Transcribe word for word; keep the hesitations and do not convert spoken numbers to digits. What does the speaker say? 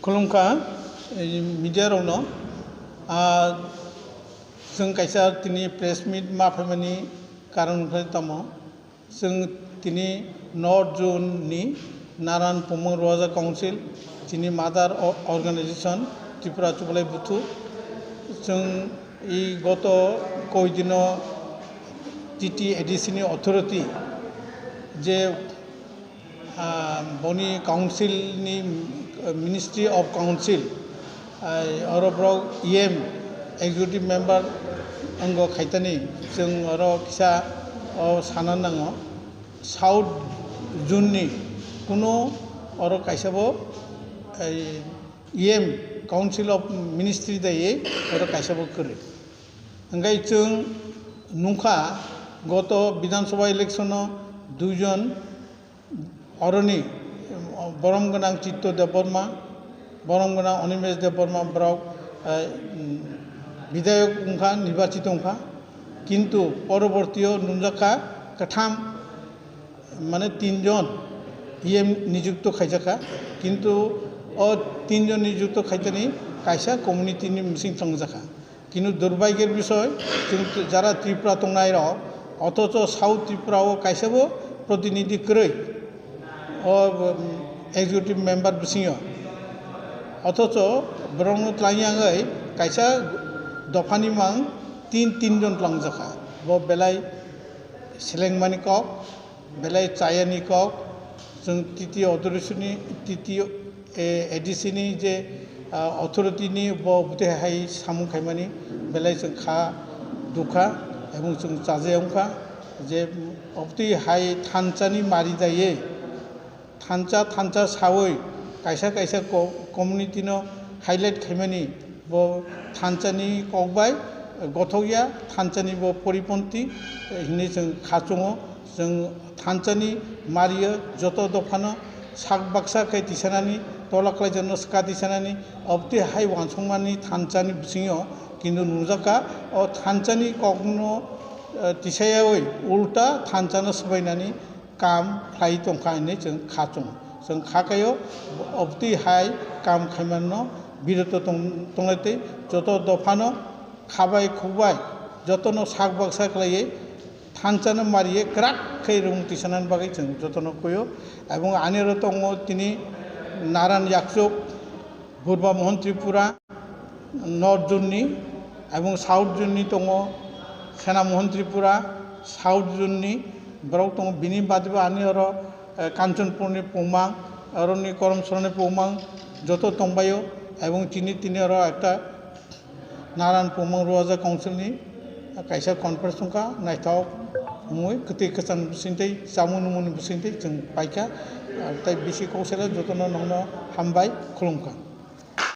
Khulumkha, eh, media rokno. Ah, chwng kaisa tini press meet ma phaimani karon wngkha tamo. Chwng tini North Zone ni Naran Pumang Roja Council, chini mother o-, organization Tripura Chubalai Buthu. Chwng i goto koi dino T T A D C ni authority je ah, boni council ni, eh, Ministry of Council, ah, oro borok E M executive member wngkha khaitani, chwng oro kisa o sana nango South Zone ni kuno oro kaisa bo, eh, E M Council of Ministry daiwi oro kaisa bo kwrwi. Hingke chwng nukha goto Bidhan Sabha election o duijon oroni borom gwnang Chitto Debbarma, borom gwnang Animesh Debbarma borok, eh, mm, bidhayok wngkha, nirbachito wngkha, kintu porobortio nunjakha kwtham, mane tinjon E M nijukto khaijakha, kintu o tinjon nijukto khaitani kaisa community ni bising thangjakha. Kintu durbaigir bisoy, chwng t-, jara Tripura tongnai rok, othocho South Tripura o kaisa bo protinidhi kwrwi o, um, executive member bisingo. Othocho borokno twlangya wngwi kaisa dophani mang tin, tinjon twlangjakha. Bo belai selengmani kok, belai chayani kok, chwng T T authority ni, T T, eh, A D C ni je, ah, authority ni bo bwtwi hai samung khaimani belai chwng kha dukha, ebong chwng chaja wngkha je obtwi hai thansa ni mari daiwi thansa, thansa sawi kaisa kaisa co-, community no highlight khaimani bo thansa ni kok bai gothok ya, thansa ni bo poriponti hinwi chwng kha chwngo. Chwng thansa ni mario joto dophano sak baksa khe tisanani, tola khlaijakno swka tisanani, obtwi hai uansukmani thansa ni bisingo kintu nukjakha o thansa ni kokno, eh, tisayawi ulta thansa no swbainani kam khlai tongkha hinwi chwng kha chwngo. Chwng kha khaio obtwi hai kam khaimanno biroto tong-, tonglai tei joto dophano khabai khukbai jotono sak baksa khlaiwi thansa no mariwi kwrak khe rung tisanani bagwi chwng jotono kuio. Ebong ani oro tongo tini Naran Yakchuk, Purba Mohon Tripura, North Zone ni, ebong South Zone ni tongo Sena Mohon Tripura, South Zone ni borok tongo. Bini bade bo ani oro, eh, Kanchanpur ni Pungmang, aro ni Koromsora ni Pungmang joto tongbaio, ebong chini tini oro ekta Naran Pungmang Roja Council ni kaisa conference wngkha, naithok wngwi kwtwi kwchang bisingtwi chamung nungmung ni bisingtwi chwng paikha, ah, tei bisi kok sele jotono nongno hambai khulumkha.